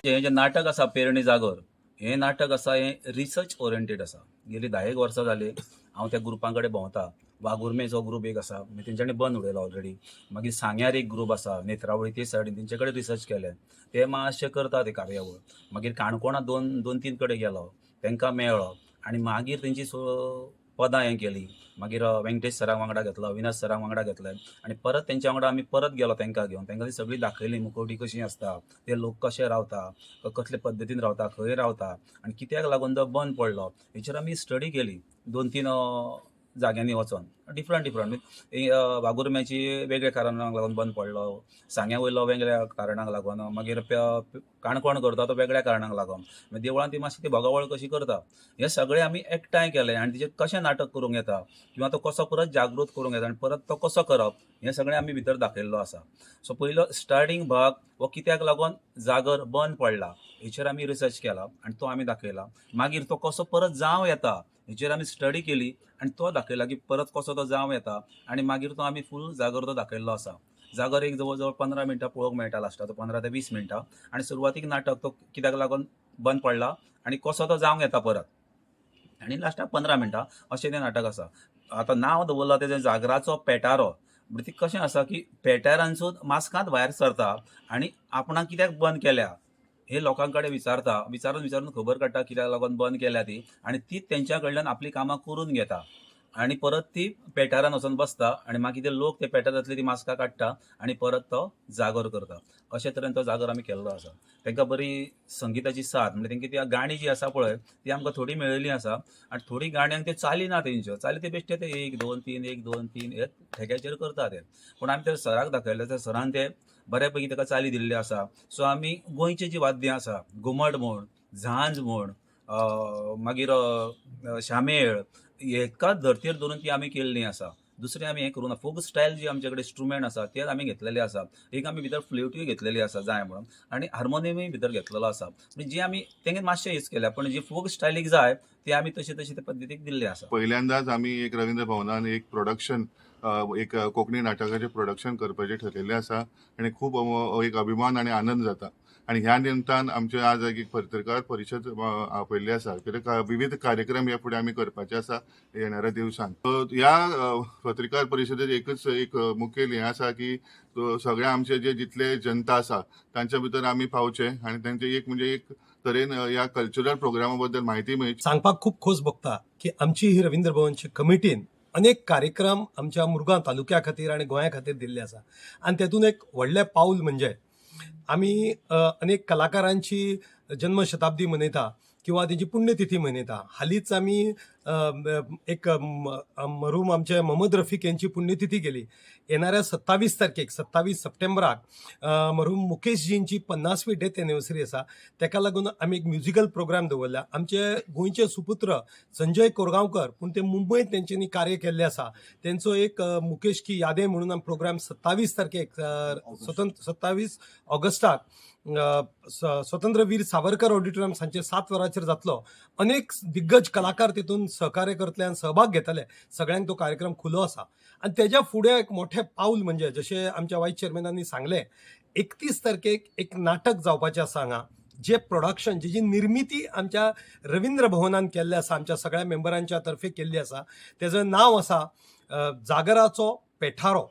हें जें नाटक आसा पेरणी जागर, हें नाटक आसा हें रिसर्च ओरिएंटेड आसा. गेली 10 एक वर्सां जालीं हांव त्या ग्रुपां कडेन भोंवता. वाघुर्मेचो ग्रूप एक आसा, मागीर तेंच्यांनी बंद उडयलो ऑलरेडी. मागीर सांग्यार एक ग्रूप आसा नेत्रावळी, ते सायडीन तेंचे कडेन रिसर्च केलें, ते मातशे करता ते कार्यावळ. मागीर काणकोणा दोन दोन तीन कडेन गेलो, तांकां मेळ्ळो आनी मागीर तेंची पदां हें केली. मागीर वेंकटेश सराक वांगडा घेतलो, अविनाश सराक वांगडा घेतले आनी परत तेंच्या वांगडा आमी परत गेलो तांकां घेवन. तांकां ती सगळी दाखयली, मुखवटी कशी आसता, ते लोक कशे रावता, कसले पद्दतीन रावता, खंय रावता आनी कित्याक लागून तो बंद पडलो, हेचेर आमी स्टडी केली दोन तीन जाग्यांनी वचोन, डिफरंट डिफरंट. वाघुर्म्याची वेगळ्या कारणांक लागून बंद पडलो, सांग्या वयलो वेगळ्या कारणांक लागून, मागीर काणकोण करता तो वेगळ्या कारणांक लागून, मागीर देवळान ती मातशी ती भोगावळ कशी करता, हे सगळें आमी एकठांय केलें आनी तेजेर कशें नाटक करूंक येता किंवा तो कसो परत जागृत करूंक येता आनी परत तो कसो करप, हें सगळें आमी भितर दाखयल्लो आसा. सो पयलो स्टार्टींग भाग हो कित्याक लागून जागर बंद पडला हेचेर आमी रिसर्च केला आनी तो आमी दाखयला. मागीर तो कसो परत जावं येता हेचेर आमी स्टडी केली आनी तो दाखयला की परत कसो तो जावं येता आनी मागीर तो आमी फूल जागर तो दाखयल्लो आसा. जागर एक जवळ जवळ 15 मिनटां पळोवंक मेळटा लास्टाक, तो 15 ते 20 मिनटां. आनी सुरवातीक नाटक तो कित्याक लागून बंद पडला आनी कसो तो जावंक येता परत आनी लास्टाक 15 मिनटां अशें तें नाटक आसा. आतां नांव दवरलां तेजें जागराचो पेटारो. म्हणजे ती कशें आसा की पेटारांसून मास्कांत भायर सरता आनी आपणाक कित्याक बंद केल्या हे लोकां कडेन विचारता, विचारून विचारून खबर काडटा कित्याक लागून बंद केल्या ती आनी ती तेंच्या कडल्यान आपली कामां करून घेता आनी परत ती पेटारान वचून बसता आनी मागीर ते लोक ते पेटारांतली ती मास्कां काडटा आनी परत तो जागोर करता. अशे तरेन तो जागोर आमी केल्लो आसा. तांकां बरी संगिताची साथ, म्हणजे तेंकी ती गाणी जी आसा पळय ती आमकां थोडी मेळिल्ली आसा आनी थोडी गाण्यांक ते चाली ना तेंच्यो, चाली ते बेश्टे ते एक दोन तीन एक दोन तीन हे ठेक्याचेर करता ते. पूण आमी ते सराक दाखयले, त्या सरान ते बऱ्या पैकी ताका चाली दिल्ल्यो आसा. सो आमी गोंयची जी वाद्यां आसा, घुमट म्हूण, झांज म्हूण, मागीर शामेळ, एकाच धर्तीर धरून ती आमी केल्ली आसा. दुसरें आमी हें करूं ना. फोक स्टायल जी आमचे कडेन इंस्ट्रुमेंट आसा ते आमी घेतलेले आसा. एक आमी भितर फ्लुटूय घेतलेली आसा जाय म्हणून आनी हार्मोनियमूय भितर घेतलेलो आसा. म्हणजे जी आमी तेंगे मातशें यूज केल्या, पण जी फोक स्टायलीक जाय ती आमी तशी तशी त्या पद्दतीक दिल्ली आसा. पहिल्यांदाच आमी एक रवींद्र भवनान एक प्रोडक्शन, एक कोंकणी नाटकाचें प्रोडक्शन करपाचें ठरयल्लें आसा आनी खूब एक अभिमान आनी आनंद जाता. आनी ह्या निमतान आमचे आज एक पत्रकार परिशद आपयल्ली आसा, कित्याक विविध कार्यक्रम ह्या फुडें आमी करपाचे आसा येणाऱ्या दिवसान. ह्या पत्रकार परिशदेत एकच एक मुखेल हें आसा की सगळे आमचे जे जितले जनता आसा तांच्या भितर आमी पावचे आनी तांचे एक म्हणजे एक तरेन ह्या कल्चरल प्रोग्रामा बद्दल म्हायती मेळची. सांगपाक खूब खोस भोगता की आमची ही रवींद्र भवनची कमिटीन अनेक कार्यक्रम आमच्या मुरगांव तालुक्या खातीर आनी गोंया खातीर दिल्ले आसा. आनी तेतून एक व्हडलें पावल म्हणजे आमी अनेक कलाकारांची जन्मशताब्दी मनयता किंवा तेंची पुण्यतिथी मनयता. हालींच आमी एक मरहूम आमचे मोहम्मद रफीक यांची पुण्यतिथी केली. येणाऱ्या 27 तारखेक, 27 सप्टेंबराक मरहूम मुकेशजींची 50वी डेथ एनिवर्सरी आसा. तेका लागून आमी एक म्युजिकल प्रोग्राम दवरला. आमचे गोंयचे सुपुत्र संजय कोरगांवकर, पूण ते मुंबयत तेंच्यांनी कार्य केल्लें आसा, तेंचो एक मुकेश की यादें म्हणून आमी प्रोग्राम 27 तारखेक, स्वतंत्र 27 ऑगस्टाक स्वतंत्र वीर सावरकर ऑडिटोरियम सांजचे 7 वरांचेर जातलो. अनेक दिग्गज कलाकार तितून सहकार्य करतले आनी सहभाग घेतले. सगळ्यांक तो कार्यक्रम खुलो आसा. आनी तेज्या फुडें एक मोठें पावल म्हणजे, जशें आमच्या वायस चेअरमॅनांनी सांगलें, 31 तारखेक एक नाटक जावपाचें आसा हांगा, जे प्रोडक्शन, जेजी निर्मिती आमच्या रवींद्र भवनान केल्लें आसा, आमच्या सगळ्या मेंबरांच्या तर्फे केल्ली आसा. तेजो नांव आसा जागराचो पेठारो.